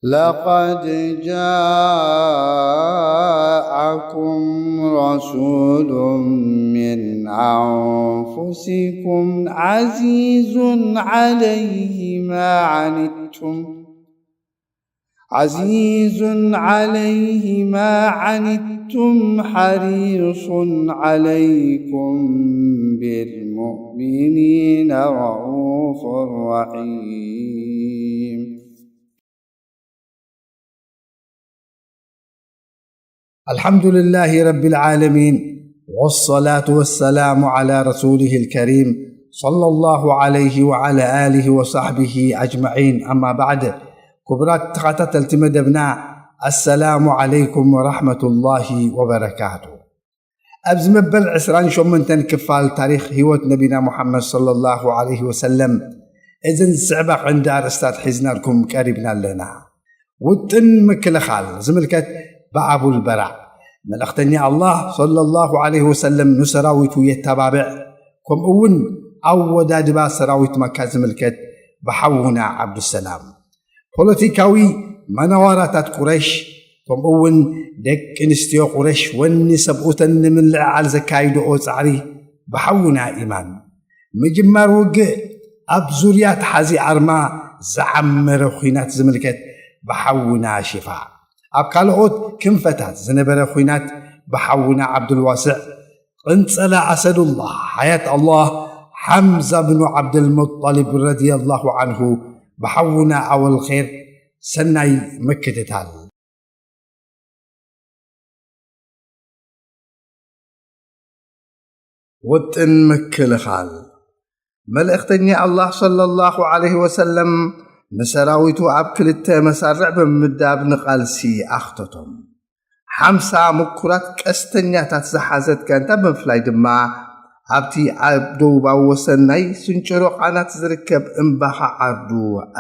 لقد جاءكم رسول من أنفسكم عزيز عليه ما عنتم، عزيز عليه ما عنتم، حريص عليكم بالمؤمنين رءوف رحيم. الحمد لله رب العالمين، والصلاة والسلام على رسوله الكريم، صلى الله عليه وعلى آله وصحبه أجمعين. أما بعد، ክቡራት ተኸታተልቲ መደብና፣ السلام عليكم ورحمة الله وبركاته. ኣብዚ መበል ዕስራን ሸሞንተን ክፋል ታሪኽ ህይወት ነቢና ሙሓመድ ሰለላሁ ዐለይሂ ወሰለም፣ እዘን ዝስዕባ ቀንዲ ኣርእስታት ሒዝናልኩም ቀሪብና ኣለና። ውጥን ምክልኻል ዝምልከት ብኣቡል በራእ፣ መልእኽተኛ ኣላህ ሰለላሁ ዐለይሂ ወሰለም ንሰራዊቱ የተባብዕ፣ ከምኡ እውን ኣወዳድባ ሰራዊት መካ ዝምልከት ብሓውና ዓብዱሰላም፣ ፖለቲካዊ መነዋራታት ቁረሽ፣ ከምኡ እውን ደቂ ኣንስትዮ ቁረሽ ወኒ ሰብኡተን ንምልዕዓል ዘካይድኦ ጻዕሪ ብሓውና ኢማን፣ ምጅማር ውግእ ኣብ ዙርያ ተሓዚ ኣርማ ዝዓመረ ኹናት ዝምልከት ብሓውና ሽፋ፣ ኣብ ካልኦት ክንፈታት ዝነበረ ኹናት ብሓውና ዓብዱልዋስዕ፣ ቅንጸላ ኣሰዱላህ ሓያት ኣላህ ሓምዛ ብኑ ዓብዱልሙጠሊብ ረዲየላሁ ዓንሁ ብሓውና ኣወል ኼር ሰናይ ምክትታል። ውጥን ምክልኻል። መልእኽተኛ ኣላህ ሰለላሁ ዐለይሂ ወሰለም ንሰራዊቱ ኣብ ክልተ መሳርዕ ብምምዳብ ንቓልሲ ኣኽተቶም። ሓምሳ ምኩራት ቀስተኛታት ዝሓዘት ጋንታ ብምፍላይ ድማ ኣብቲ ኣብ ደቡባዊ ወሰን ናይ ስንጭሮ ቃናት ዝርከብ እምባኻ ዓርዱ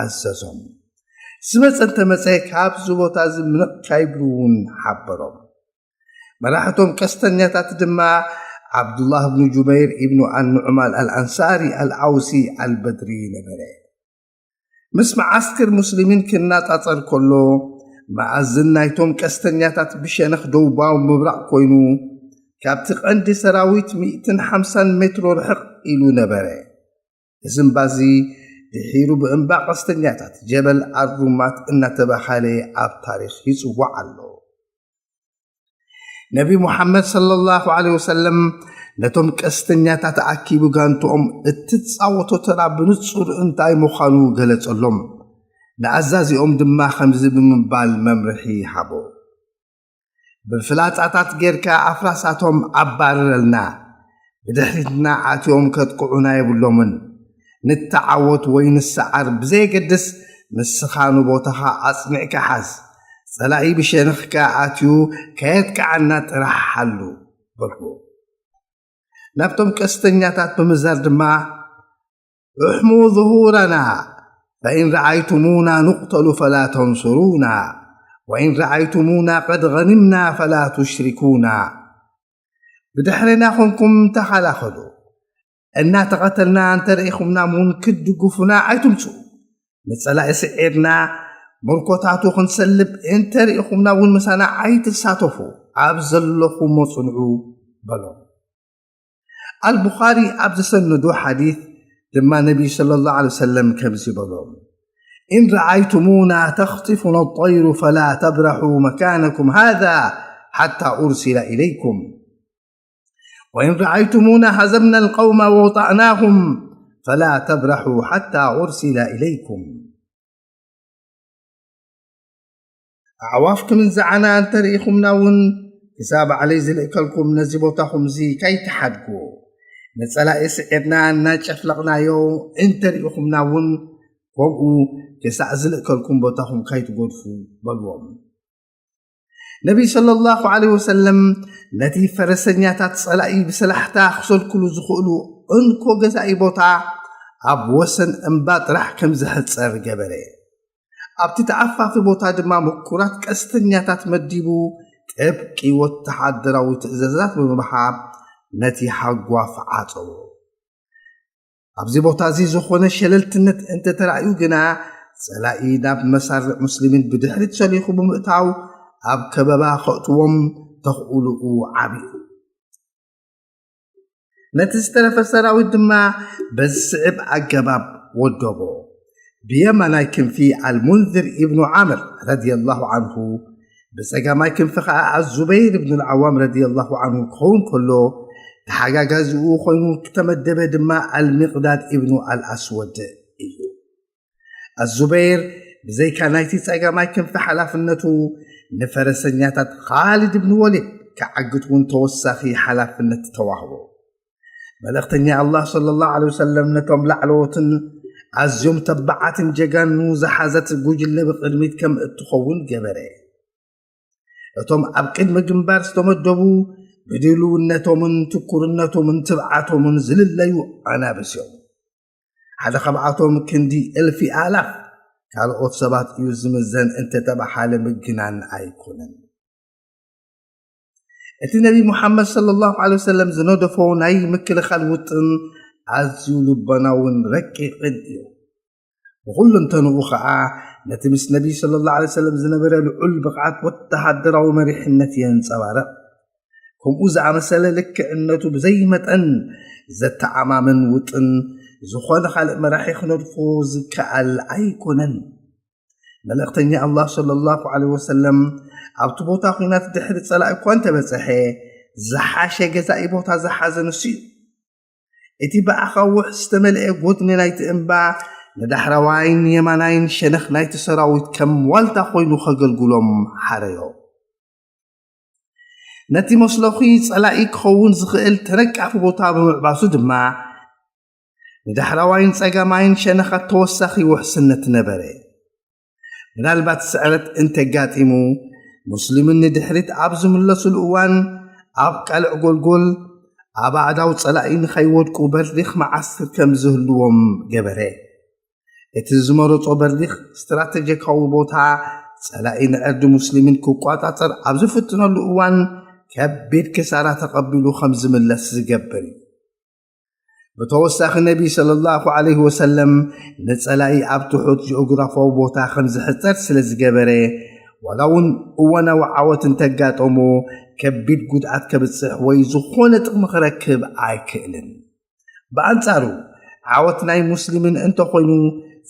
ኣዘዞም። ዝመጸ እንተመጸ ካብዚ ቦታ እዚ ምንቕ ካይብሉ እውን ሓበሮም። መራሕቶም ቀስተኛታት ድማ ዓብዱላህ ብኑ ጁበይር ኢብኑ ኣንዑማል ኣልኣንሳሪ ኣልኣውሲ ኣልበድሪ ነበረ። ምስ መዓስክር ሙስሊሚን ክነጻጸር ከሎ፣ መኣዝን ናይቶም ቀስተኛታት ብሸነኽ ደቡባዊ ምብራቕ ኮይኑ፣ ካብቲ ቀንዲ ሰራዊት ሚእትን ሓምሳን ሜትሮ ርሕቕ ኢሉ ነበረ። እዚ እምባ እዚ ድሒሩ ብእምባ ቀስተኛታት ጀበል ኣሩማት እናተባህለ ኣብ ታሪኽ ይጽዋዕ ኣሎ። ነቢ ሙሓመድ ሰለላሁ ዐለይሂ ወሰለም ነቶም ቀስተኛታት ኣኪቡ ጋንትኦም እትጻወቶ ተራ ብንጹር እንታይ ምዃኑ ገለጸሎም። ንኣዛዚኦም ድማ ከምዚ ብምባል መምርሒ ሃቦ። ብፍላጻታት ጌርካ ኣፍራሳቶም ኣባርረልና። ብድሕሪትና ኣትዮም ከጥቅዑና የብሎምን። ንተዓወት ወይ ንሰዓር ብዘየገድስ፣ ንስኻ ንቦታኻ ኣጽኒዕካ ሓዝ። ጸላኢ ብሸነኽካ ኣትዩ ከየጥቅዓና ጥራሕ ሓሉ በልዎ። ናብቶም ቀስተኛታት ብምዛር ድማ፣ احموا ظهورنا، فإن رأيتمونا نقتل فلا تنصرونا، وإن رأيتمونا قد غنمنا فلا تشركونا. ብድሕሬና ኾንኩም ተኸላኸሉ። እናተቐተልና እንተርኢኹምና እውን ክትድግፉና ኣይትምፁ። ንፀላኢ ስዒርና ምርኮታቱ ክንሰልብ እንተርኢኹምና እውን ምሳና ኣይትሳተፉ። ኣብ ዘለኹሞ ፅንዑ በሎም። ኣልቡኻሪ ኣብ ዝሰነዶ ሓዲት ድማ ነቢይ ሰለላሁ ዐለይሂ ወሰለም ከምዚ በሎም፣ إن رأيتمونا تخطفنا الطير فلا تبرحوا مكانكم هذا حتى أرسل إليكم، وإن رأيتمونا هزمنا القوم ووطأناهم فلا تبرحوا حتى أرسل إليكم. ኣዕዋፍ ክምንዝዓና እንተርኢኹምና እውን ክሳብ ባዕለይ ዝልእከልኩም ነዚ ቦታኹም እዚ ካይትሓድጉ። ንጸላኢ ስዒርና እናጨፍለቕናዮ እንተርኢኹምና እውን ከምኡ ክሳዕ ዝልእከልኩም ቦታኹም ካይትጎድፉ በልዎም። ነቢ ሰለላሁ ዐለይሂ ወሰለም ነቲ ፈረሰኛታት ጸላኢ ብሰላሕታ ክሰልክሉ ዝኽእሉ እንኮ ገዛኢ ቦታ ኣብ ወሰን እምባ ጥራሕ ከም ዝሕጸር ገበረ። ኣብቲ ተኣፋፊ ቦታ ድማ ምኩራት ቀስተኛታት መዲቡ ጥብቂ ወተሓደራዊ ትእዛዛት ብምሃብ ነቲ ሃጓፍ ዓጸዎ። ኣብዚ ቦታ እዚ ዝኾነ ሸለልትነት እንተተራእዩ ግና ጸላኢ ናብ መሳርዕ ሙስሊሚን ብድሕሪት ሰሊኹ ብምእታው ኣብ ከበባ ከእትዎም ተኽእልኡ ዓብዩ። ነቲ ዝተረፈ ሰራዊት ድማ በዚ ስዕብ ኣገባብ ወደቦ። ብየማናይ ክንፊ ኣልሙንዝር ኢብኑ ዓምር ረዲየላሁ ዓንሁ፣ ብጸጋማይ ክንፊ ኸዓ ኣዙበይር ኢብኑ ኣልዓዋም ረዲየላሁ ዓንሁ ክኸውን ከሎ፣ ተሓጋጋዚኡ ኮይኑ ዝተመደበ ድማ ኣልሚቕዳድ ኢብኑ ኣልኣስወድ እዩ። ኣዙበይር ብዘይካ ናይቲ ጸጋማይ ክንፊ ሓላፍነቱ፣ ንፈረሰኛታት ኻሊድ ብን ወሊድ ክዓግት እውን ተወሳኺ ሓላፍነት ተዋህቦ። መልእኽተኛ ኣላህ ሰለላሁ ዐለይሂ ወሰለም ነቶም ላዕለዎትን ኣዝዮም ተባዓትን ጀጋኑ ዝሓዘት ጉጅለ ብቕድሚት ከም እትኸውን ገበረ። እቶም ኣብ ቅድሚ ግንባር ዝተመደቡ ብድልውነቶምን ትኩርነቶምን ትብዓቶምን ዝልለዩ ኣናብስ እዮም። ሓደ ካብኣቶም ክንዲ እልፊ ኣላፍ ካልኦት ሰባት እዩ ዝምዘን እንተተባሃለ ምግናን ኣይኮነን። እቲ ነቢ ሙሓመድ ሰለላሁ ዐለይሂ ወሰለም ዝነደፎ ናይ ምክልኻል ውጥን ኣዝዩ ልቦናውን ረቂቕን እዩ። ብኹለንተንኡ ኸዓ ነቲ ምስ ነቢ ሰለላሁ ዐለይሂ ወሰለም ዝነበረ ልዑል ብቕዓት ወተሃደራዊ መሪሕነት የንጸባርቕ። ከምኡ ዝኣመሰለ ልክዕነቱ ብዘይመጠን ዘተኣማምን ውጥን ዝኾነ ካልእ መራሒ ክነድፎ ዝከኣል ኣይኮነን። መልእኽተኛ ኣላህ ሰለላሁ ዐለይሂ ወሰለም ኣብቲ ቦታ ኲናት ድሕሪ ጸላኢ እኳ እንተበጸሐ፣ ዝሓሸ ገዛኢ ቦታ ዝሓዘ ንሱ እዩ። እቲ ብኣኻውሕ ዝተመልአ ጎድኒ ናይቲ እምባ ንዳሕረዋይን የማናይን ሸነኽ ናይቲ ሰራዊት ከም ዋልታ ኮይኑ ከገልግሎም ሓረዮ። ነቲ መስለኺ ጸላኢ ክኸውን ዝኽእል ተነቃፊ ቦታ ብምዕባሱ ድማ ንዳሕረዋይን ጸጋማይን ሸነኻት ተወሳኺ ውሕስነት ነበረ። ምናልባት ስዕረት እንተጋጢሙ፣ ሙስሊምን ንድሕሪት ኣብ ዝምለሱሉ እዋን ኣብ ቃልዕ ጎልጎል ኣብ ኣእዳው ጸላኢ ንኸይወድቁ በሪኽ መዓስክር ከም ዝህልዎም ገበረ። እቲ ዝመረጾ በሪኽ ስትራተጂካዊ ቦታ ጸላኢ ንዕርዲ ሙስሊሚን ክቋጻጸር ኣብ ዝፍትነሉ እዋን ከቢድ ክሳራ ተቐቢሉ ከም ዝምለስ ዝገብር እዩ። ብተወሳኺ ነቢ ሰለላሁ ዐለይሂ ወሰለም ንጸላኢ ኣብ ትሑት ጂኦግራፋዊ ቦታ ከም ዝሕጸር ስለ ዝገበረ፣ ዋላ እውን እዋናዊ ዓወት እንተጋጠሞ ከቢድ ጉድኣት ከብጽሕ ወይ ዝኾነ ጥቕሚ ክረክብ ኣይክእልን። ብኣንጻሩ ዓወት ናይ ሙስሊምን እንተኾይኑ፣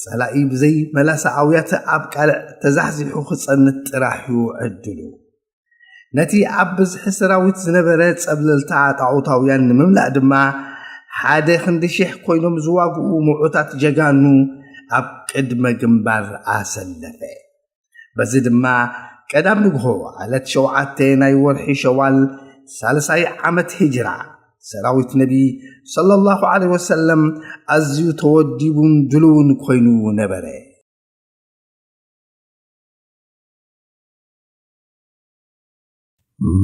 ጸላኢ ብዘይ መላሳ ኣውያት ኣብ ቃልዕ ተዛሕዚሑ ክጸንት ጥራሕ እዩ ዕድሉ። ነቲ ኣብ ብዝሒ ሰራዊት ዝነበረ ጸብለልታ ጣዖታውያን ንምምላእ ድማ ሓደ ክንዲ ሽሕ ኮይኖም ዝዋግኡ ምዑታት ጀጋኑ ኣብ ቅድመ ግንባር ኣሰለፈ። በዚ ድማ ቀዳም ንግሆ ዕለት ሸውዓተ ናይ ወርሒ ሸዋል ሳልሳይ ዓመት ሂጅራ ሰራዊት ነቢ ሰለላሁ ዐለይሂ ወሰለም ኣዝዩ ተወዲቡን ድልውን ኮይኑ ነበረ።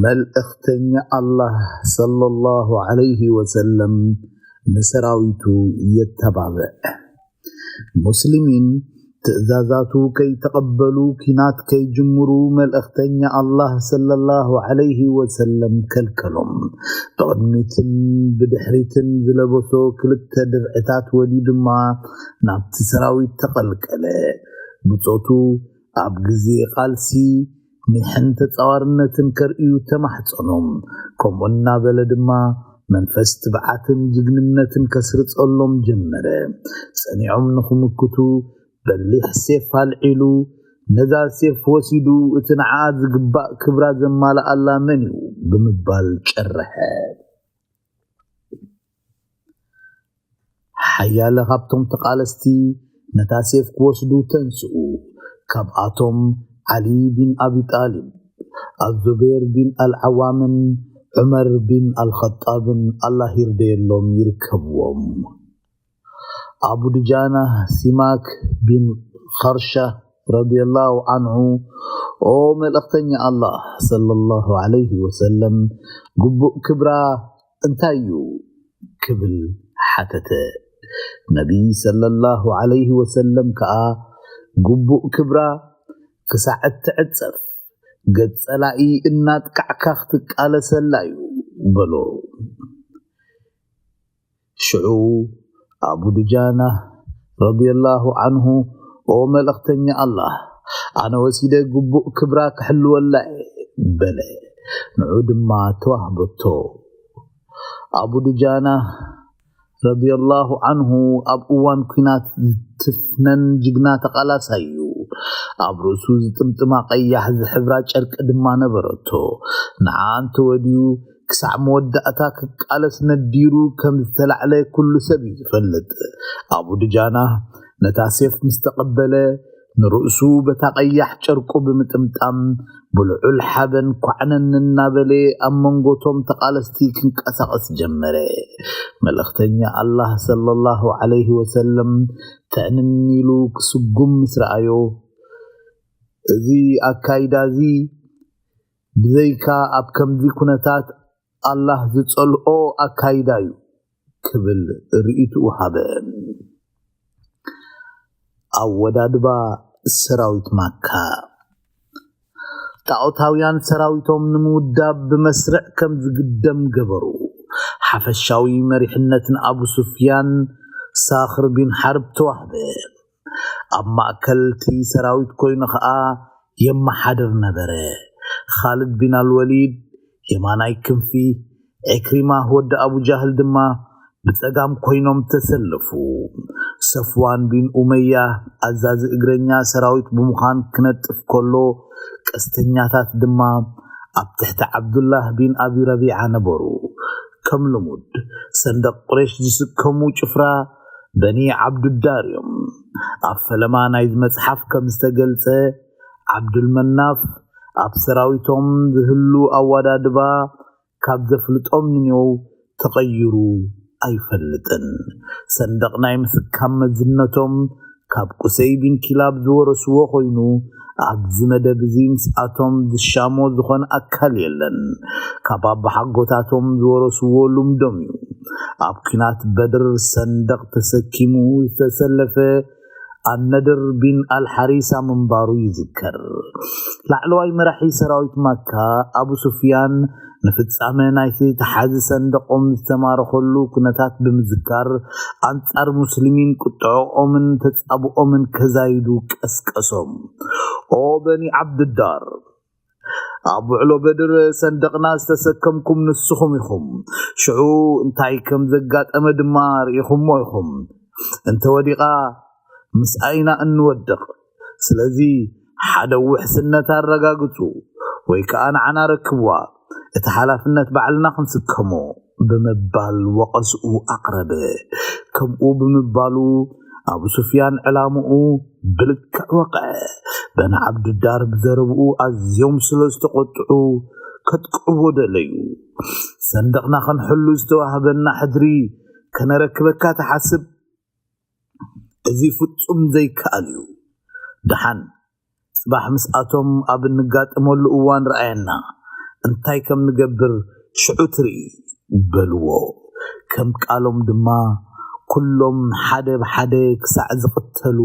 መልእኽተኛ ኣላህ ሰለላሁ ዐለይሂ ወሰለም ንሰራዊቱ የተባብዕ። ሙስሊሚን ትእዛዛቱ ከይተቐበሉ ኪናት ከይጅምሩ መልእኽተኛ ኣላህ ሰለላሁ ዐለይሂ ወሰለም ከልከሎም። ብቕድሚትን ብድሕሪትን ዝለበሶ ክልተ ድርዕታት ወዲኡ ድማ ናብቲ ሰራዊት ተቐልቀለ። ብጾቱ ኣብ ግዜ ቃልሲ ኒሕን ተጻዋርነትን ከርእዩ ተማሕጸኖም። ከምኡ እናበለ ድማ መንፈስ ትብዓትን ጅግንነትን ከስርጸሎም ጀመረ። ጸኒዖም ንኽምክቱ በሊሕ ሴፍ ኣልዒሉ፣ ነዛ ሴፍ ወሲዱ እቲ ንዓ ዝግባእ ክብራ ዘማልኣላ መን እዩ? ብምባል ጨረሐ። ሓያለ ካብቶም ተቓለስቲ ነታ ሴፍ ክወስዱ ተንስኡ። ካብኣቶም ዓሊ ቢን ኣቢ ጣሊብ፣ ኣዙቤር ቢን ኣልዓዋምን ዑመር ቢን ኣልኸጣብን ኣላህ ይርደየሎም ይርከብዎም። ኣቡ ዱጃና ሲማክ ቢን ኸርሻ ረዲየላሁ ዓንሁ፣ "ኦ መልእኽተኛ ኣላህ ሰለላሁ ዐለይሂ ወሰለም፣ ግቡእ ክብራ እንታይ እዩ?" ክብል ሓተተ። ነቢ ሰለላሁ ዐለይሂ ወሰለም ከኣ፣ "ግቡእ ክብራ ክሳዕ እትዕጸፍ፣ ገጽ ጸላኢ እናጥቃዕካ ክትቃለሰላ እዩ" በሎ። ሽዑ ኣቡ ዱጃና ረዲየላሁ ዓንሁ፣ ኦ መልእኽተኛ ኣላህ፣ ኣነ ወሲደ ግቡእ ክብራ ክሕልወላ እየ በለ። ንዑ ድማ ተዋህበቶ። ኣቡ ዱጃና ረዲየላሁ ዓንሁ ኣብ እዋን ኲናት ዝትፍነን ጅግና ተቓላሳይ እዩ። ኣብ ርእሱ ዝጥምጥማ ቀያሕ ዝሕብራ ጨርቂ ድማ ነበረቶ። ንዓ እንተወድዩ ክሳዕ መወዳእታ ክቃለስ ነዲሩ ከም ዝተላዕለ ኩሉ ሰብ እዩ ዝፈልጥ። ኣቡ ዱጃና ነታ ሴፍ ምስ ተቐበለ፣ ንርእሱ በታ ቀያሕ ጨርቁ ብምጥምጣም፣ ብልዑል ሓበን ኳዕነን እናበለ ኣብ መንጎቶም ተቓለስቲ ክንቀሳቐስ ጀመረ። መልእኽተኛ ኣላህ ሰለላሁ ዐለይሂ ወሰለም ትዕንን ኢሉ ክስጉም ምስ ረኣዮ፣ እዚ ኣካይዳ እዚ ብዘይካ ኣብ ከምዚ ኩነታት ኣላህ ዝጸልኦ ኣካይዳ እዩ ክብል ርእይትኡ ሃበ። ኣወዳድባ ሰራዊት ማካ። ጣዖታውያን ሰራዊቶም ንምውዳብ ብመስርዕ ከም ዝግደም ገበሩ። ሓፈሻዊ መሪሕነት ንኣቡ ሱፍያን ሳኽር ቢን ሓርብ ተዋህበ። ኣብ ማእከል እቲ ሰራዊት ኮይኑ ኸኣ የመሓድር ነበረ። ኻልድ ቢን ኣልወሊድ የማናይ ክንፊ፣ ዕክሪማ ወዲ ኣቡ ጃህል ድማ ብጸጋም ኮይኖም ተሰለፉ። ሰፍዋን ቢን ኡመያ ኣዛዚ እግረኛ ሰራዊት ብምዃን ክነጥፍ ከሎ፣ ቀስተኛታት ድማ ኣብ ትሕቲ ዓብዱላህ ቢን ኣቢ ረቢዓ ነበሩ። ከም ልሙድ፣ ሰንደቕ ቁሬሽ ዝስከሙ ጭፍራ በኒ ዓብዱዳር እዮም። ኣብ ፈለማ ናይዚ መጽሓፍ ከም ዝተገልጸ፣ ዓብዱልመናፍ ኣብ ሰራዊቶም ዝህሉ ኣወዳድባ ካብ ዘፍልጦም ንኔው ተቐይሩ ኣይፈልጥን። ሰንደቕ ናይ ምስካም መዝነቶም ካብ ቁሰይ ቢን ኪላብ ዝወረስዎ ኮይኑ፣ ኣብዚ መደብ እዚ ምስኣቶም ዝሻሞ ዝኾነ ኣካል የለን። ካብ ኣባሓጎታቶም ዝወረስዎ ልምዶም እዩ። ኣብ ኲናት በድር ሰንደቕ ተሰኪሙ ዝተሰለፈ ኣነድር ቢን ኣልሓሪሳ ምንባሩ ይዝከር። ላዕለዋይ መራሒ ሰራዊት ማካ ኣቡ ሱፍያን ንፍጻመ ናይቲ ተሓዚ ሰንደቖም ዝተማረኸሉ ኩነታት ብምዝካር፣ ኣንጻር ሙስሊሚን ቁጥዐኦምን ተጻብኦምን ከዛይዱ ቀስቀሶም። ኦ በኒ ዓብድዳር፣ ኣብ ውዕሎ በድር ሰንደቕና ዝተሰከምኩም ንስኹም ኢኹም። ሽዑ እንታይ ከም ዘጋጠመ ድማ ርኢኹሞ ኢኹም። እንተ ወዲቓ ምስኣ ኢና እንወድቕ። ስለዚ ሓደ ውሕስነት ኣረጋግጹ፣ ወይ ከኣ ንዓና ረክብዋ። እቲ ሓላፍነት ባዕልና ክንስከሞ፣ ብምባል ወቐስኡ ኣቕረበ። ከምኡ ብምባሉ፣ ኣቡ ሱፍያን ዕላምኡ ብልክዕ ወቕዐ። በኒ ዓብዱዳር ብዘረብኡ ኣዝዮም ስለ ዝተቖጥዑ፣ ከጥቅዕዎ ደለዩ። ሰንደቕና ከንሕሉ ዝተዋህበና ሕድሪ ከነረክበካ ትሓስብ? እዚ ፍጹም ዘይከኣል እዩ። ደሓን፣ ጽባሕ ምስኣቶም ኣብ እንጋጠመሉ እዋን ረኣየና። እንታይ ከም ንገብር ሽዑ ትርኢ፣ በልዎ። ከም ቃሎም ድማ፣ ኩሎም ሓደ ብሓደ ክሳዕ ዝቕተሉ፣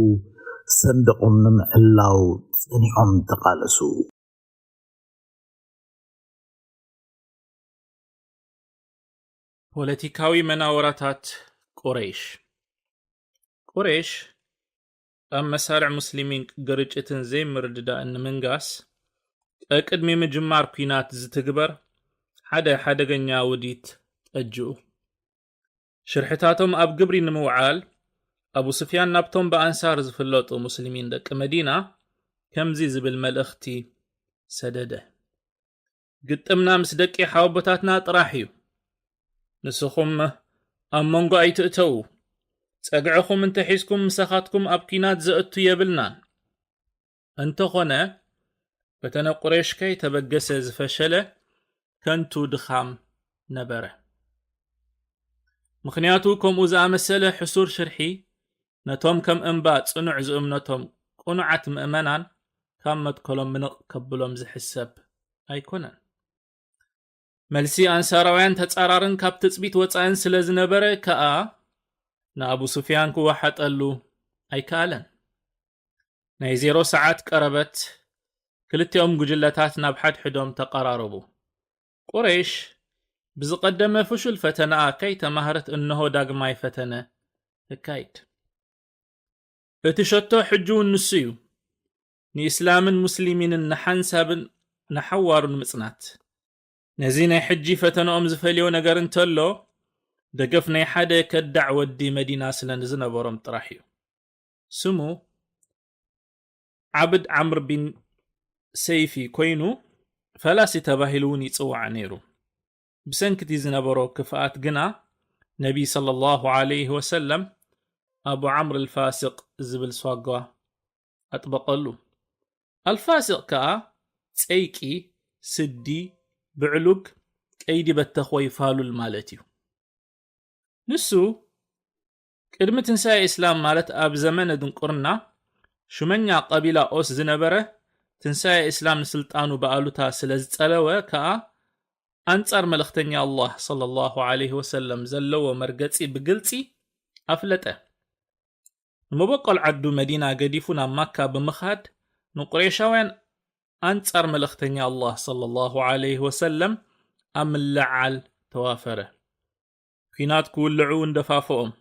ሰንደቖም ንምዕላው ጸኒዖም ተቓለሱ። ፖለቲካዊ መናወራታት ቁረይሽ። ቁረይሽ ኣብ መሳርዕ ሙስሊሚን ግርጭትን ዘይምርድዳእን ንምንጋስ፣ ቀቅድሚ ምጅማር ኲናት ዝትግበር ሓደ ሓደገኛ ውዲት ጠጅኡ። ሽርሕታቶም ኣብ ግብሪ ንምውዓል፣ ኣቡ ስፍያን ናብቶም ብኣንሳር ዝፍለጡ ሙስሊሚን ደቂ መዲና ከምዚ ዝብል መልእኽቲ ሰደደ። ግጥምና ምስ ደቂ ሓወቦታትና ጥራሕ እዩ። ንስኹም ኣብ መንጎ ኣይትእተዉ። ጸግዕኹም እንተሒዝኩም ምሳኻትኩም ኣብ ኲናት ዘእቱ የብልናን። እንተኾነ፣ ፈተነ ቁሬሽ ከይተበገሰ ዝፈሸለ ከንቱ ድኻም ነበረ። ምኽንያቱ፣ ከምኡ ዝኣመሰለ ሕሱር ሽርሒ ነቶም ከም እምባ ጽኑዕ ዝእምነቶም ቅኑዓት ምእመናን ካብ መትከሎም ምንቕ ከብሎም ዝሕሰብ ኣይኮነን። መልሲ ኣንሳራውያን ተጻራርን ካብ ትጽቢት ወጻእን ስለ ዝነበረ ከኣ፣ ንኣቡ ሱፍያን ክወሓጠሉ ኣይከኣለን። ናይ ዜሮ ሰዓት ቀረበት፣ ክልቲኦም ጉጅለታት ናብ ሓድሕዶም ተቐራረቡ። ቁረይሽ ብዝቐደመ ፍሹል ፈተነኣ ከይተማህረት፣ እንሆ ዳግማይ ፈተነ ተካይድ። እቲ ሸቶ ሕጂ እውን ንሱ እዩ። ንኢስላምን ሙስሊሚንን ንሓንሳብን ንሓዋሩን ምጽናት። ነዚ ናይ ሕጂ ፈተንኦም ዝፈልዮ ነገር እንተሎ፣ ደገፍ ናይ ሓደ ከዳዕ ወዲ መዲና ስለ ዝነበሮም ጥራሕ እዩ። ስሙ ዓብድ ዓምር ቢን ሰይፊ ኮይኑ፣ ፈላሲ ተባሂሉ እውን ይጽዋዕ ነይሩ። ብሰንኪ እቲ ዝነበሮ ክፍኣት ግና፣ ነቢ ሰለላሁ ዐለይሂ ወሰለም ኣቡ ዓምር ኣልፋሲቕ ዝብል ሷጓ ኣጥበቐሉ። ኣልፋሲቕ ከኣ ጸይቂ፣ ስዲ፣ ብዕሉግ፣ ቀይዲ በተኽ ወይ ፋሉል ማለት እዩ። ንሱ፣ ቅድሚ ትንሳኤ እስላም ማለት ኣብ ዘመነ ድንቁርና፣ ሹመኛ ቀቢላ ኦስ ዝነበረ፣ ትንሳኤ እስላም ንስልጣኑ ብኣሉታ ስለ ዝጸለወ ከኣ፣ ኣንጻር መልእኽተኛ ኣላህ ሰለላሁ ዐለይሂ ወሰለም ዘለዎ መርገጺ ብግልጺ ኣፍለጠ። ንመበቆል ዓዱ መዲና ገዲፉ ናብ ማካ ብምኻድ፣ ንቁሬሻውያን ኣንጻር መልእኽተኛ ኣላህ ሰለላሁ ዐለይሂ ወሰለም ኣብ ምልዓል ተዋፈረ። ኲናት ክውልዑ እንደፋፈኦም።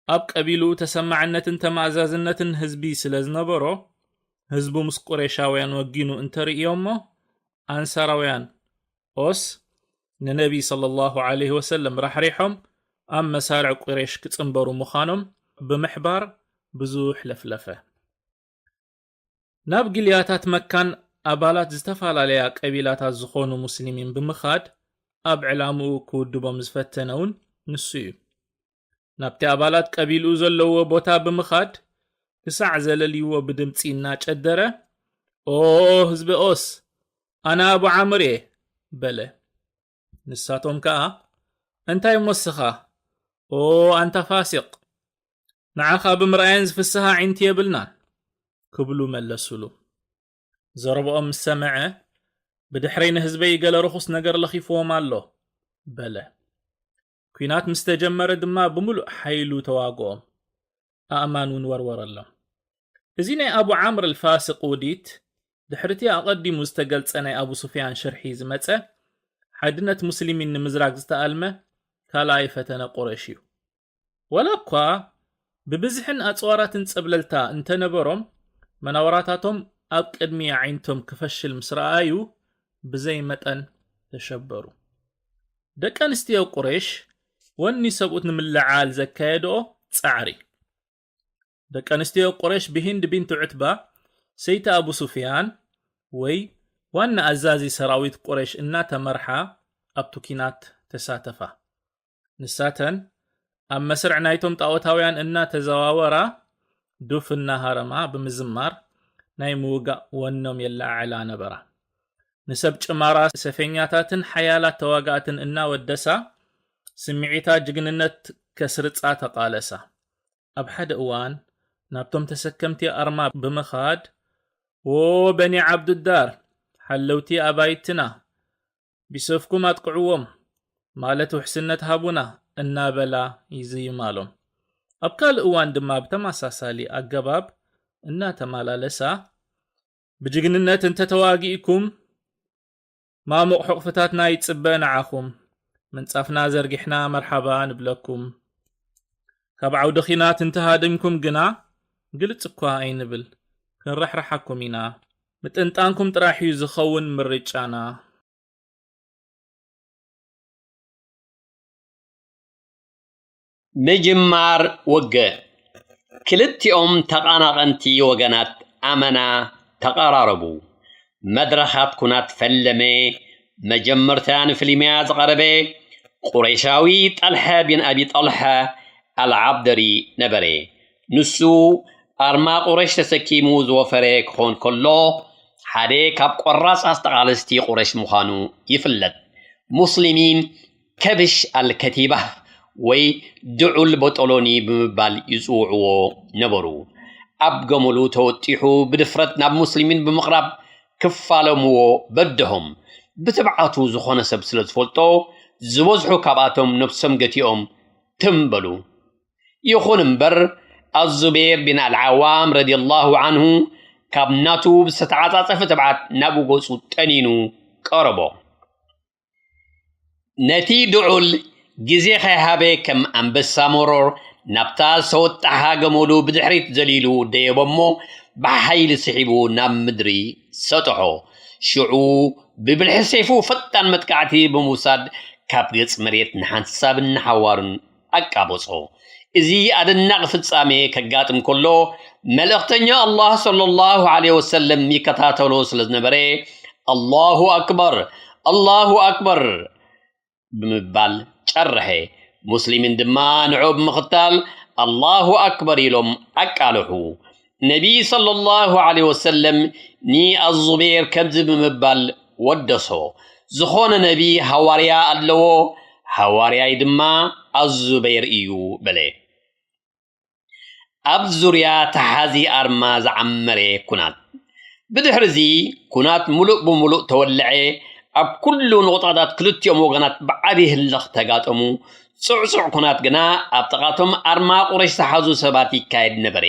ኣብ ቀቢልኡ ተሰማዕነትን ተማእዛዝነትን ህዝቢ ስለ ዝነበሮ፣ ህዝቡ ምስ ቁሬሻውያን ወጊኑ እንተርእዮሞ፣ ኣንሳራውያን ኦስ ንነቢ ሰለላሁ ዐለይሂ ወሰለም ራሕሪሖም ኣብ መሳርዕ ቁሬሽ ክጽንበሩ ምዃኖም ብምሕባር ብዙሕ ለፍለፈ። ናብ ግልያታት መካን ኣባላት ዝተፈላለያ ቀቢላታት ዝኾኑ ሙስሊሚን ብምኻድ ኣብ ዕላምኡ ክውድቦም ዝፈተነ እውን ንሱ እዩ። ናብቲ ኣባላት ቀቢልኡ ዘለዎ ቦታ ብምኻድ ክሳዕ ዘለልይዎ ብድምጺ እናጨደረ፣ "ኦ ህዝቢ ኦስ፣ ኣነ ኣቡ ዓምር እየ" በለ። ንሳቶም ከኣ፣ "እንታይ እሞ እስኻ? ኦ ኣንታ ፋሲቕ፣ ንዓኻ ብምርኣየን ዝፍስሃ ኣዒንቲ የብልናን" ክብሉ መለሱሉ። ዘረብኦም ምስ ሰምዐ፣ "ብድሕረይ ንህዝበይ ገለ ርኹስ ነገር ለኺፍዎም ኣሎ" በለ። ኲናት ምስ ተጀመረ ድማ ብምሉእ ሓይሉ ተዋግኦም። ኣእማን እውን ወርወረሎም። እዚ ናይ ኣቡ ዓምር ኣልፋሲቕ ውዲት፣ ድሕሪቲ ኣቐዲሙ ዝተገልጸ ናይ ኣቡ ሱፍያን ሽርሒ ዝመጸ፣ ሓድነት ሙስሊሚን ንምዝራግ ዝተኣልመ ካልኣይ ፈተነ ቁረይሽ እዩ። ወላ እኳ ብብዝሕን ኣጽዋራትን ጸብለልታ እንተነበሮም፣ መናውራታቶም ኣብ ቅድሚ ኣዒንቶም ክፈሽል ምስ ረኣዩ፣ ብዘይ መጠን ተሸበሩ። ደቂ ኣንስትዮ ቁረይሽ፣ ወኒ ሰብኡት ንምልዓል ዘካየድኦ ጻዕሪ። ደቂ ኣንስትዮ ቁረይሽ ብሂንድ ቢንት ዑትባ፣ ሰይቲ ኣቡ ሱፍያን፣ ወይ ዋና ኣዛዚ ሰራዊት ቁረይሽ እናተመርሓ ኣብቲ ኲናት ተሳተፋ። ንሳተን ኣብ መስርዕ ናይቶም ጣኦታውያን እናተዘዋወራ፣ ዱፍ እናሃረማ ብምዝማር ናይ ምውጋእ ወኖም የለዓዕላ ነበራ። ንሰብ ጭማራ ሰፈኛታትን ሓያላት ተዋጋእትን እናወደሳ፣ ስምዒታት ጅግንነት ከስርጻ ተቓለሳ። ኣብ ሓደ እዋን ናብቶም ተሰከምቲ ኣርማ ብምኻድ፣ "ዎ በኒ ዓብዱዳር፣ ሓለውቲ ኣባይትና፣ ቢሰፍኩም ኣጥቅዕዎም፣ ማለት ውሕስነት ሃቡና" እናበላ ይዝይማሎም። ኣብ ካልእ እዋን ድማ ብተመሳሳሊ ኣገባብ እናተመላለሳ፣ "ብጅግንነት እንተተዋጊእኩም፣ ማሙቕ ሕቑፍታትና ይጽበ ንዓኹም፣ ምንጻፍና ዘርጊሕና መርሓባ ንብለኩም። ካብ ዓውዲ ኺናት እንተሃዲምኩም ግና፣ ግልጽ እኳ ኣይንብል፣ ክንራሕርሓኩም ኢና። ምጥንጣንኩም ጥራሕ እዩ ዝኸውን ምርጫና።" ምጅማር ውግእ። ክልቲኦም ተቓናቐንቲ ወገናት ኣመና ተቐራረቡ። መድረኻት ኩናት ፈለመ። መጀመርታ ንፍልምያ ዝቐረበ ቁረይሻዊ ጠልሐ ቢን ኣቢ ጠልሐ ኣልዓብደሪ ነበረ። ንሱ ኣርማ ቁረይሽ ተሰኪሙ ዝወፈረ ክኾን ከሎ፣ ሓደ ካብ ቆራጻት ተቓለስቲ ቁረይሽ ምዃኑ ይፍለጥ። ሙስሊሚን ከብሽ ኣልከቲባህ ወይ ድዑል ቦጦሎኒ ብምባል ይጽውዕዎ ነበሩ። ኣብ ገመሉ ተወጢሑ ብድፍረት ናብ ሙስሊሚን ብምቕራብ ክፋለምዎ በደሆም። ብትብዓቱ ዝኾነ ሰብ ስለ ዝፈልጦ፣ ዝበዝሑ ካብኣቶም ነብሶም ገቲኦም ትም በሉ። ይኹን እምበር፣ ኣዙቤር ቢን ኣልዓዋም ረዲየላሁ ዓንሁ ካብ ናቱ ብዝተተዓጻጸፈ ትብዓት ናብኡ ገጹ ጠኒኑ ቀረቦ። ነቲ ድዑል ግዜ ከይሃበ ከም ኣንበሳ መሮር ናብታ ዝተወጣሓ ገመዱ ብድሕሪት ዘሊሉ ደየቦ እሞ፣ ብሓይሊ ስሒቡ ናብ ምድሪ ሰጥሖ። ሽዑ ብብልሒ ሰይፉ ፈጣን መጥቃዕቲ ብምውሳድ፣ ካብ ገጽ መሬት ንሓንሳብን ንሓዋሩን ኣቃበጾ። እዚ ኣደናቒ ፍጻሜ ከጋጥም ከሎ፣ መልእኽተኛ ኣላህ ሰለላሁ ዐለይሂ ወሰለም ይከታተሎ ስለ ዝነበረ፣ "ኣላሁ ኣክበር፣ ኣላሁ ኣክበር" ብምባል ጨርሐ። ሙስሊሚን ድማ ንዕኡ ብምኽታል፣ "ኣላሁ ኣክበር" ኢሎም ኣቃልሑ። ነቢ ሰለላሁ ዐለይሂ ወሰለም ንኣዙቤር ከምዚ ብምባል ወደሶ፣ "ዝኾነ ነቢ ሃዋርያ ኣለዎ፣ ሃዋርያይ ድማ ኣዙበይር እዩ" በለ። ኣብ ዙርያ ተሓዚ ኣርማ ዝዓመረ ኩናት። ብድሕሪ እዚ ኩናት ሙሉእ ብሙሉእ ተወለዐ። ኣብ ኩሉ ንቑጣታት ክልቲኦም ወገናት ብዓቢ ህልኽ ተጋጠሙ። ጽዑጽዕ ኩናት ግና ኣብ ጥቓቶም ኣርማ ቁረሽ ዝሓዙ ሰባት ይካየድ ነበረ።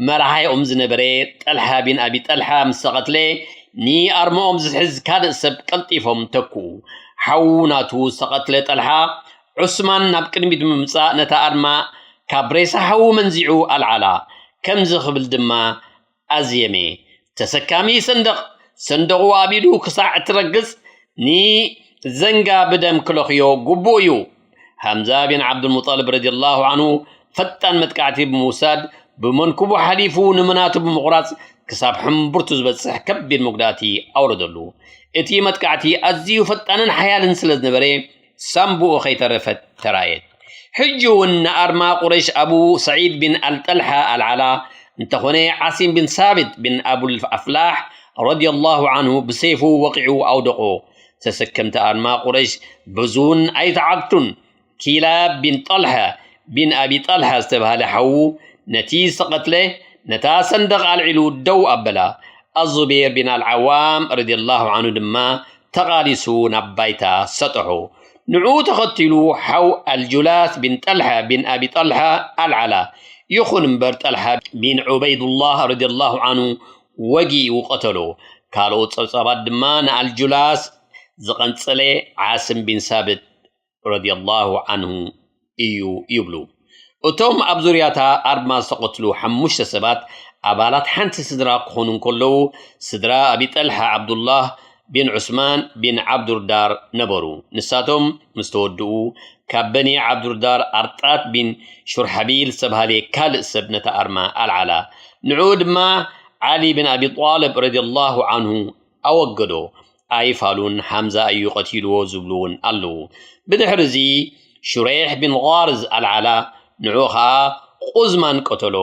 መራሒኦም ዝነበረ ጠልሓ ቢን ኣቢ ጠልሓ ምስ ተቐትለ፣ ንኣርማኦም ዝሕዝ ካልእ ሰብ ቀልጢፎም ተክኡ። ሓዉ ናቱ ዝተቐትለ ጠልሓ፣ ዑስማን ናብ ቅድሚት ብምምጻእ ነታ ኣርማ ካብ ሬሳ ሓዉ መንዚዑ ኣልዓላ። ከምዚ ክብል ድማ ኣዝየመ፣ "ተሰካሚ ሰንደቕ፣ ሰንደቑ ኣብ ኢዱ ክሳዕ እትረግጽ፣ ንዘንጋ ብደም ክለኽዮ ግቡእ እዩ።" ሃምዛ ቢን ዓብዱልሙጠልብ ረዲየላሁ ዓንሁ ፈጣን መጥቃዕቲ ብምውሳድ፣ ብመንኩቡ ሓሊፉ ንምናቱ ብምቑራጽ፣ ክሳብ ሕምብርቱ ዝበጽሕ ከቢድ መጉዳእቲ ኣውረደሉ። እቲ መጥቃዕቲ ኣዝዩ ፈጣንን ሓያልን ስለ ዝነበረ፣ ሳምቡኡ ከይተረፈት ተራየት። ሕጂ እውን ንኣርማ ቁረይሽ ኣቡ ሰዒድ ቢን ኣልጠልሓ ኣልዓላ፣ እንተኾነ ዓሲም ቢን ሳቢት ቢን ኣቡል ኣፍላሕ ረዲየላሁ ዓንሁ ብሰይፉ ወቒዑ ኣውደቖ። ተሰከምቲ ኣርማ ቁረይሽ በዚ እውን ኣይተዓግቱን። ኪላብ ቢን ጠልሓ ቢን ኣቢ ጠልሓ ዝተባህለ ሓዉ ነቲ ዝተቐትለ ነታ ሰንደቕ ኣልዒሉ ደው ኣበላ። ኣዙቤር ቢን ኣልዓዋም ረዲየላሁ ዓንሁ ድማ ተቓሊሱ ናብ ባይታ ሰጠሖ። ንዕኡ ተኸቲሉ ሓው ኣልጁላስ ቢን ጠልሓ ቢን ኣቢ ጠልሓ ኣልዓላ። ይኹን እምበር፣ ጠልሓ ቢን ዑበይዱላህ ረዲየላሁ ዓንሁ ወጊኡ ቀተሎ። ካልኦት ጸብጻባት ድማ ንኣልጁላስ ዝቐንጸለ ዓስም ቢን ሳብት ረዲየላሁ ዓንሁ እዩ ይብሉ። እቶም ኣብ ዙርያታ ኣርማ ዝተቐትሉ ሓሙሽተ ሰባት ኣባላት ሓንቲ ስድራ ክኾኑ እንከለዉ፣ ስድራ ኣቢ ጠልሓ ዓብዱላህ ቢን ዑስማን ቢን ዓብዱርዳር ነበሩ። ንሳቶም ምስ ተወድኡ፣ ካብ በኒ ዓብዱርዳር ኣርጣት ቢን ሹርሓቢል ዝተባህለ ካልእ ሰብ ነታ ኣርማ ኣልዓላ። ንዕኡ ድማ ዓሊ ቢን ኣቢ ጣልብ ረዲየላሁ ዓንሁ ኣወገዶ። ኣይፋሉን፣ ሓምዛ እዩ ቀቲልዎ ዝብሉ እውን ኣለዉ። ብድሕሪ እዚ ሹሬሕ ቢን ቓርዝ ኣልዓላ፣ ንዕኡ ኸኣ ቁዝማን ቀተሎ።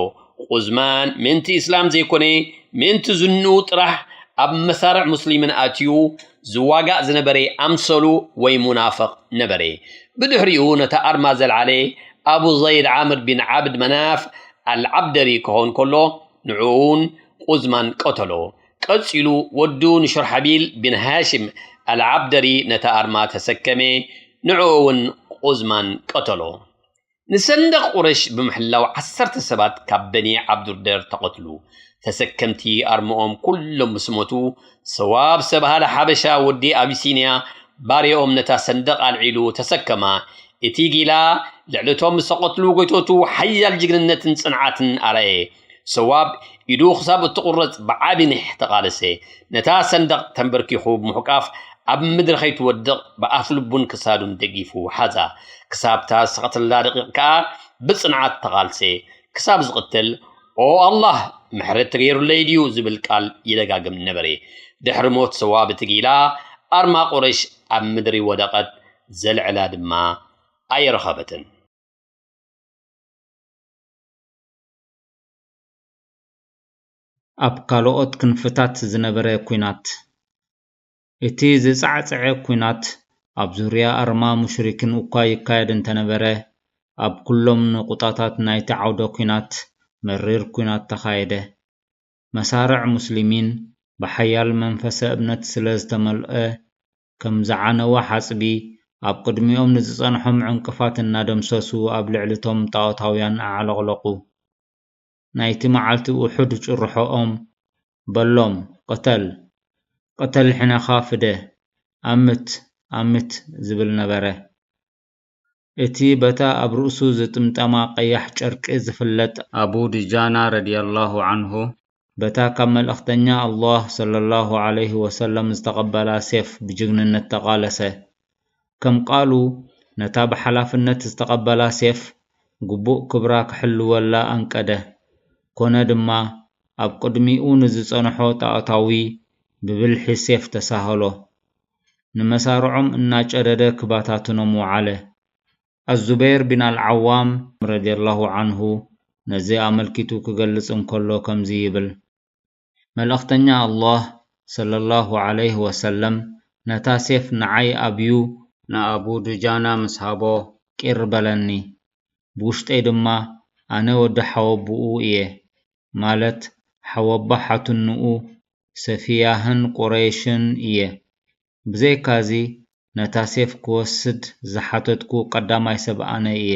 ቁዝማን ምእንቲ እስላም ዘይኮነ፣ ምእንቲ ዝንኡ ጥራሕ ኣብ መሳርዕ ሙስሊምን ኣትዩ ዝዋጋእ ዝነበረ ኣምሰሉ ወይ ሙናፍቕ ነበረ። ብድሕሪኡ ነታ ኣርማ ዘልዓለ ኣቡ ዘይድ ዓምር ቢን ዓብድ መናፍ ኣልዓብደሪ ክኸውን ከሎ፣ ንዕኡ እውን ቁዝማን ቀተሎ። ቀጺሉ ወዱ ንሹርሓቢል ቢን ሃሽም ኣልዓብደሪ ነታ ኣርማ ተሰከመ፣ ንዕኡ እውን ቁዝማን ቀተሎ። ንሰንደቕ ቁረሽ ብምሕላው ዓሰርተ ሰባት ካብ በኒ ዓብዱርደር ተቐትሉ። ተሰከምቲ ኣርማኦም ኩሎም ምስ ሞቱ፣ ሰዋብ ዝተባህለ ሓበሻ ወዲ ኣቢሲንያ ባርያኦም ነታ ሰንደቕ ኣልዒሉ ተሰከማ። እቲ ጊላ ልዕሊ እቶም ዝተቐትሉ ጎይቶቱ ሓያል ጅግንነትን ጽንዓትን ኣርኣየ። ሰዋብ ኢዱ ክሳብ እትቑረጽ ብዓቢ ኒሕ ተቓለሰ። ነታ ሰንደቕ ተንበርኪኹ ብምሕቋፍ ኣብ ምድሪ ከይትወድቕ ብኣፍልቡን ክሳዱን ደጊፉ ሓዛ። ክሳብ እታ ዝተቐትለላ ደቂቕ ከኣ ብጽንዓት ተቓልሰ። ክሳብ ዝቕተል፣ "ኦ ኣላህ፣ ምሕረት ተገይሩለይ ድዩ?" ዝብል ቃል ይደጋግም ነበረ። ድሕሪ ሞት ሰዋብ እቲ ጊላ፣ ኣርማ ቁረሽ ኣብ ምድሪ ወደቐት፣ ዘልዕላ ድማ ኣይረኸበትን። ኣብ ካልኦት ክንፍታት ዝነበረ ኲናት። እቲ ዝጻዕጸዐ ኲናት ኣብ ዙርያ ኣርማ ሙሽሪክን እኳ ይካየድ እንተነበረ፣ ኣብ ኩሎም ንቑጣታት ናይቲ ዓውደ ኲናት መሪር ኲናት ተኻየደ። መሳርዕ ሙስሊሚን ብሓያል መንፈሰ እምነት ስለ ዝተመልአ፣ ከም ዝዓነወ ሓጽቢ፣ ኣብ ቅድሚኦም ንዝጸንሖም ዕንቅፋት እናደምሰሱ ኣብ ልዕሊ እቶም ጣኦታውያን ኣዕለቕለቑ። ናይቲ መዓልቲ ውሑድ ጭርሖኦም፣ በሎም፣ "ቅተል፣ ቅተል ሕነኻ ፍደ፣ ኣምት፣ ኣምት" ዝብል ነበረ። እቲ በታ ኣብ ርእሱ ዝጥምጠማ ቀያሕ ጨርቂ ዝፍለጥ ኣቡ ዱጃና ረዲየላሁ ዐንሁ፣ በታ ካብ መልእኽተኛ ኣላህ ሰለላሁ ዐለይሂ ወሰለም ዝተቐበላ ሴፍ ብጅግንነት ተቓለሰ። ከም ቃሉ፣ ነታ ብሓላፍነት ዝተቐበላ ሴፍ ግቡእ ክብራ ክሕልወላ ኣንቀደ። ኮነ ድማ፣ ኣብ ቅድሚኡ ንዝጸንሖ ጣኦታዊ ብብልሒ ሴፍ ተሳህሎ። ንመሳርዖም እናጨደደ ክባታትኖም ወዓለ። ኣዙበይር ቢን ኣልዓዋም ረዲየላሁ ዐንሁ ነዚ ኣመልኪቱ ክገልጽ እንከሎ ከምዚ ይብል፣ መልእኽተኛ ኣላህ ሰለላሁ ዐለይሂ ወሰለም ነታ ሴፍ ንዓይ ኣብዩ ንኣቡ ዱጃና ምስ ሃቦ ቂር በለኒ። ብውሽጠይ ድማ ኣነ ወዲ ሓወቦኡ እየ፣ ማለት ሓወቦ ሓትንኡ ሰፊያህን ቁረይሽን እየ። ብዘይካዚ፣ ነታ ሴፍ ክወስድ ዝሓተትኩ ቀዳማይ ሰብ ኣነ እየ።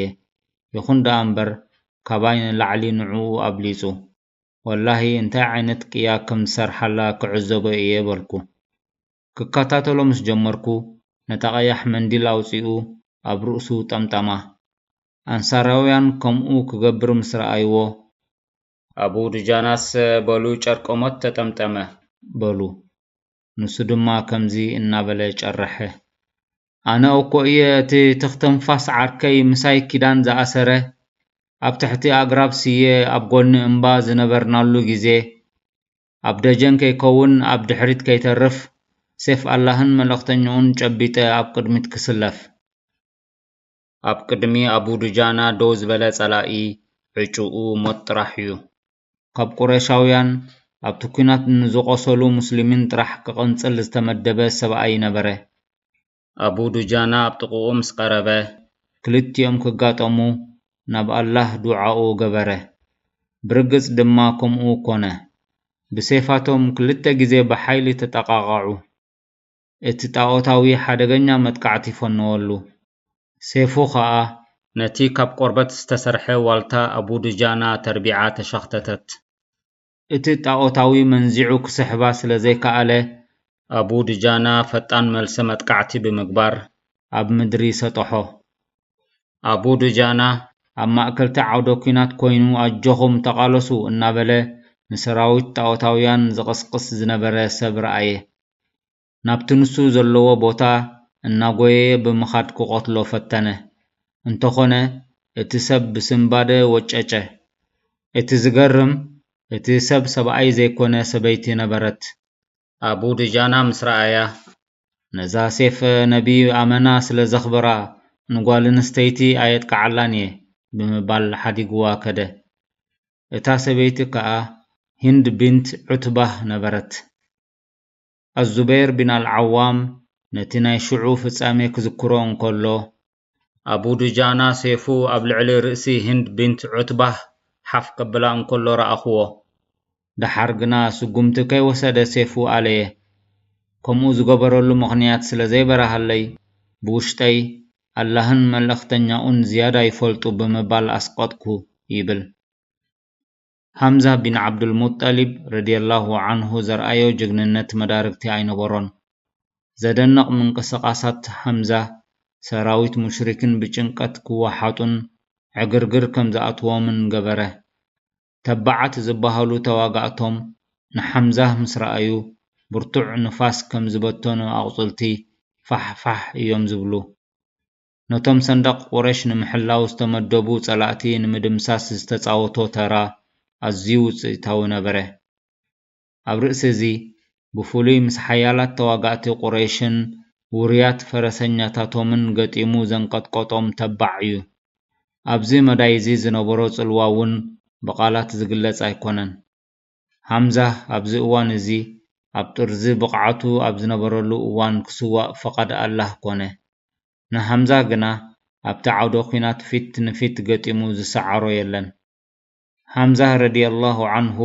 ይኹን ደኣ እምበር፣ ካባይ ንላዕሊ ንዕኡ ኣብሊጹ። ወላሂ፣ እንታይ ዓይነት ቅያ ከም ዝሰርሓላ ክዕዘቦ እየ በልኩ። ክከታተሎ ምስ ጀመርኩ፣ ነታ ቀያሕ መንዲል ኣውጺኡ ኣብ ርእሱ ጠምጠማ። ኣንሳራውያን ከምኡ ክገብር ምስ ረኣይዎ፣ ኣቡ ዱጃናስ በሉ ጨርቂ ሞት ተጠምጠመ በሉ። ንሱ ድማ ከምዚ እናበለ ጨረሐ፣ ኣነ እኮ እየ እቲ ትኽ ትንፋስ ዓርከይ ምሳይ ኪዳን ዝኣሰረ፣ ኣብ ትሕቲ ኣግራብ ስየ ኣብ ጎኒ እምባ ዝነበርናሉ ግዜ፣ ኣብ ደጀን ከይከውን ኣብ ድሕሪት ከይተርፍ፣ ሴፍ ኣላህን መልእኽተኛኡን ጨቢጠ ኣብ ቅድሚት ክስለፍ። ኣብ ቅድሚ ኣቡ ዱጃና ደው ዝበለ ጸላኢ ዕጩኡ ሞት ጥራሕ እዩ። ካብ ቁረይሻውያን ኣብቲ ኲናት ንዝቖሰሉ ሙስሊሚን ጥራሕ ክቕንጽል ዝተመደበ ሰብኣይ ነበረ። ኣቡ ዱጃና ኣብ ጥቕኡ ምስ ቀረበ፣ ክልቲኦም ክጋጠሙ ናብ ኣላህ ዱዓኡ ገበረ። ብርግጽ ድማ ከምኡ ኮነ። ብሴፋቶም ክልተ ግዜ ብሓይሊ ተጠቓቐዑ። እቲ ጣኦታዊ ሓደገኛ መጥቃዕቲ ፈነወሉ። ሴፉ ኸኣ ነቲ ካብ ቆርበት ዝተሰርሐ ዋልታ ኣቡ ዱጃና ተርቢዓ ተሸኽተተት። እቲ ጣኦታዊ መንዚዑ ክስሕባ ስለ ዘይከኣለ፣ ኣቡ ዱጃና ፈጣን መልሰ መጥቃዕቲ ብምግባር ኣብ ምድሪ ሰጠሖ። ኣቡ ዱጃና ኣብ ማእከልቲ ዓውደ ኲናት ኮይኑ ኣጆኹም ተቓለሱ እናበለ ንሰራዊት ጣኦታውያን ዝቕስቅስ ዝነበረ ሰብ ረኣየ። ናብቲ ንሱ ዘለዎ ቦታ እናጎየየ ብምኻድ ክቐትሎ ፈተነ። እንተኾነ፣ እቲ ሰብ ብስንባደ ወጨጨ። እቲ ዝገርም፣ እቲ ሰብ ሰብኣይ ዘይኮነ ሰበይቲ ነበረት። ኣቡ ድጃና ምስ ረኣያ፣ ነዛ ሴፍ ነቢ ኣመና ስለ ዘኽብራ፣ ንጓል ኣንስተይቲ ኣየጥቅዓላን እየ ብምባል ሓዲግዋ ከደ። እታ ሰበይቲ ከኣ ሂንድ ቢንት ዑትባህ ነበረት። ኣዙበይር ቢን ኣልዓዋም ነቲ ናይ ሽዑ ፍጻሜ ክዝክሮ እንከሎ፣ ኣቡ ዱጃና ሴፉ ኣብ ልዕሊ ርእሲ ሂንድ ቢንት ዑትባህ ሓፍ ከብላ እንከሎ ረኣኹዎ። ደሓር ግና ስጉምቲ ከይወሰደ ሴፉ ኣለየ። ከምኡ ዝገበረሉ ምኽንያት ስለ ዘይበረሃለይ፣ ብውሽጠይ፣ ኣላህን መልእኽተኛኡን ዝያዳ ይፈልጡ ብምባል ኣስቐጥኩ ይብል። ሃምዛ ቢን ዓብዱልሙጠሊብ ረዲየላሁ ዓንሁ ዘርኣዮ ጅግንነት መዳርግቲ ኣይነበሮን። ዘደንቕ ምንቅስቓሳት ሃምዛ፣ ሰራዊት ሙሽሪኪን ብጭንቀት ክወሓጡን ዕግርግር ከም ዝኣትዎምን ገበረ። ተባዓት ዝበሃሉ ተዋጋእቶም ንሓምዛ ምስ ረኣዩ፣ ብርቱዕ ንፋስ ከም ዝበተኑ ኣቑጽልቲ ፋሕ ፋሕ እዮም ዝብሉ። ነቶም ሰንደቕ ቁረይሽ ንምሕላው ዝተመደቡ ጸላእቲ ንምድምሳስ ዝተጻወቶ ተራ ኣዝዩ ውጽኢታዊ ነበረ። ኣብ ርእሲ እዚ፣ ብፍሉይ ምስ ሓያላት ተዋጋእቲ ቁረይሽን ውሩያት ፈረሰኛታቶምን ገጢሙ ዘንቀጥቀጦም ተባዕ እዩ። ኣብዚ መዳይ እዚ ዝነበሮ ጽልዋ እውን ብቓላት ዝግለጽ ኣይኮነን። ሃምዛ ኣብዚ እዋን እዚ ኣብ ጥርዚ ብቕዓቱ ኣብ ዝነበረሉ እዋን ክስዋእ ፍቓድ ኣላህ ኮነ። ንሃምዛ ግና ኣብቲ ዓውደ ኲናት ፊት ንፊት ገጢሙ ዝሰዓሮ የለን። ሃምዛ ረዲየላሁ ዓንሁ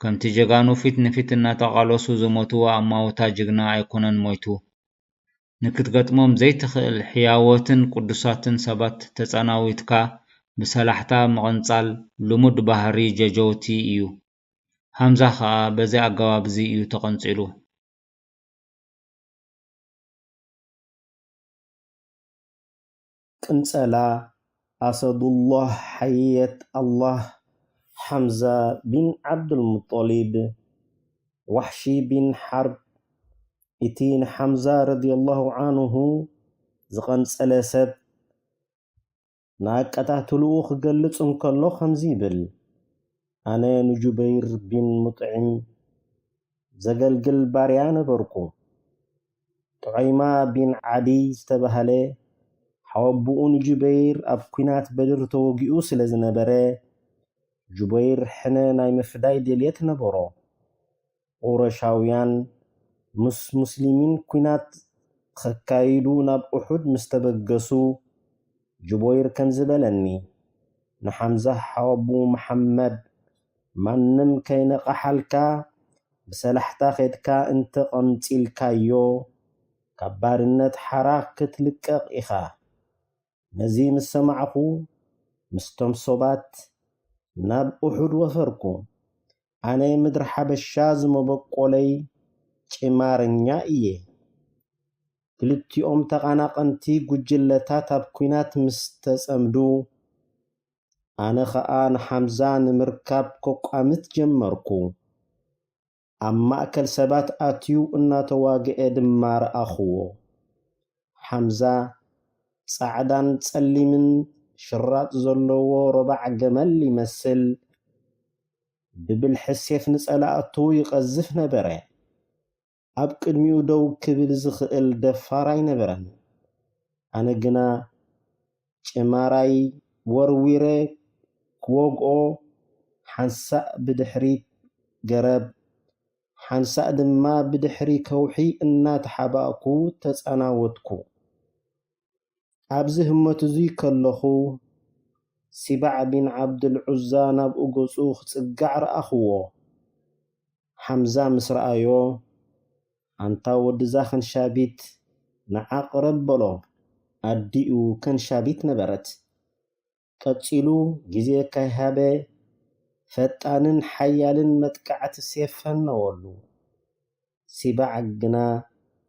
ከምቲ ጀጋኑ ፊት ንፊት እናተቓለሱ ዝሞትዎ ኣማውታ ጅግና ኣይኮነን ሞይቱ። ንክትገጥሞም ዘይትኽእል ሕያዎትን ቅዱሳትን ሰባት ተጸናዊትካ ብሰላሕታ ምቕንጻል ልሙድ ባህሪ ጀጀውቲ እዩ። ሃምዛ ኸኣ በዚ ኣገባብ እዚ እዩ ተቐንጺሉ። ቅንጸላ ኣሰዱላህ ሓየት ኣላህ ሓምዛ ቢን ዓብዱልሙጠሊብ ዋሕሺ ቢን ሓርብ፣ እቲ ንሓምዛ ረዲየላሁ ዓንሁ ዝቐንጸለ ሰብ ንኣቀታትልኡ ክገልጽ እንከሎ ከምዚ ይብል፣ ኣነ ንጁበይር ቢን ሙጥዒም ዘገልግል ባርያ ነበርኩ። ጡዐይማ ቢን ዓዲ ዝተባህለ ሓወቡኡ ንጁበይር ኣብ ኲናት በድር ተወጊኡ ስለ ዝነበረ፣ ጁበይር ሕነ ናይ ምፍዳይ ድልየት ነበሮ። ቁረሻውያን ምስ ሙስሊሚን ኲናት ኸካይዱ ናብ ኡሑድ ምስ ተበገሱ፣ ጁበይር ከምዚ በለኒ፣ ንሓምዛ ሓወቡ መሓመድ፣ ማንም ከይነቐሓልካ ብሰላሕታ ኸድካ እንተ ቐምጺልካዮ፣ ካብ ባርነት ሓራ ክትልቀቕ ኢኻ። ነዚ ምስ ሰማዕኹ፣ ምስቶም ሰባት ናብ ኡሑድ ወፈርኩ። ኣነ ምድሪ ሓበሻ ዝመበቆለይ ጭማረኛ እየ። ክልቲኦም ተቓናቐንቲ ጉጅለታት ኣብ ኲናት ምስ ተጸምዱ፣ ኣነ ኸኣ ንሓምዛ ንምርካብ ከቋምት ጀመርኩ። ኣብ ማእከል ሰባት ኣትዩ እናተዋግኤ ድማ ረኣኽዎ። ሓምዛ ጻዕዳን ጸሊምን ሽራጥ ዘለዎ ረባዕ ገመል ይመስል፣ ብብልሒ ሴፍ ንጸላእቱ ይቐዝፍ ነበረ። ኣብ ቅድሚኡ ደው ክብል ዝኽእል ደፋር ኣይነበረን። ኣነ ግና ጭማራይ ወርዊረ ክወግኦ፣ ሓንሳእ ብድሕሪ ገረብ፣ ሓንሳእ ድማ ብድሕሪ ከውሒ እናተሓባእኩ ተጸናወትኩ። ኣብዚ ህሞት እዚ ከለኹ፣ ሲባዕ ቢን ዓብዱል ዑዛ ናብኡ ገጹ ክጽጋዕ ረኣኽዎ። ሓምዛ ምስ ረኣዮ፣ ኣንታ ወድዛ ከንሻቢት፣ ንዓ ቅረብ በሎ። ኣዲኡ ከንሻቢት ነበረት። ቀጺሉ ግዜ ከይሃበ፣ ፈጣንን ሓያልን መጥቃዕቲ ሴፍ ፈነወሉ። ሲባዕ ግና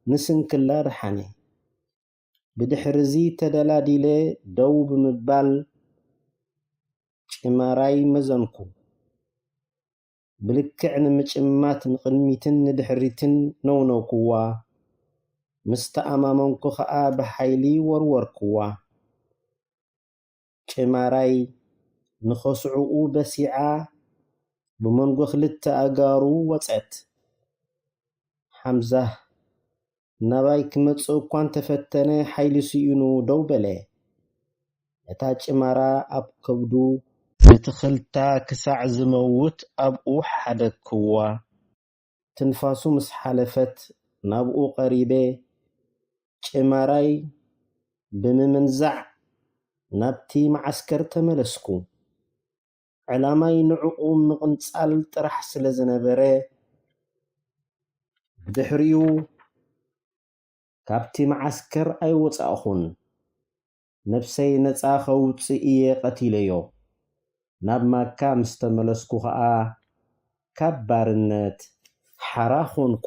ንስንክላ ደሓነ። ብድሕርዚ ተደላዲለ ደው ብምባል ጭማራይ መዘንኩ። ብልክዕ ንምጭማት ንቕድሚትን ንድሕሪትን ነውነውክዋ። ምስ ተኣማመንኩ ኸኣ ብሓይሊ ወርወርክዋ። ጭማራይ ንኸስዕኡ በሲዓ ብመንጎ ክልተ ኣእጋሩ ወጸት። ሓምዛ ናባይ ክመጽእ እኳ እንተፈተነ፣ ሓይሊ ስኢኑ ደው በለ። ነታ ጭማራ ኣብ ከብዱ ምትኽልታ ክሳዕ ዝመውት ኣብኡ ሓደግክዋ። ትንፋሱ ምስ ሓለፈት ናብኡ ቀሪበ፣ ጭማራይ ብምምንዛዕ ናብቲ መዓስከር ተመለስኩ። ዕላማይ ንዕኡ ምቕንጻል ጥራሕ ስለ ዝነበረ፣ ብድሕሪኡ ካብቲ መዓስከር ኣይወጻእኹን። ነብሰይ ነጻ ከውጽእ እየ ቀቲለዮ። ናብ ማካ ምስ ተመለስኩ ኸኣ ካብ ባርነት ሓራ ኾንኩ።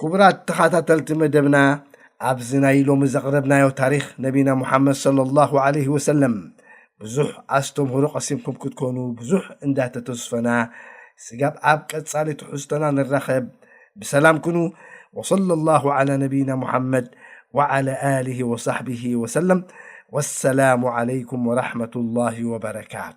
ክቡራት ተኸታተልቲ መደብና፣ ኣብዚ ናይ ሎሚ ዘቕረብናዮ ታሪኽ ነቢና ሙሓመድ ሰለላሁ ዐለይሂ ወሰለም ብዙሕ ኣስተምህሮ ቀሲምኩም ክትኮኑ ብዙሕ እንዳተተስፈና፣ ስጋብ ኣብ ቀጻሊ ትሕዝቶና ንራኸብ። ብሰላም ኩኑ። ወሰለላሁ ዐላ ነቢይና ሙሓመድ ወዐላ ኣሊሂ ወሳሕቢሂ ወሰለም። ወሰላሙ ዐለይኩም ወረሕመቱላሂ ወበረካቱ።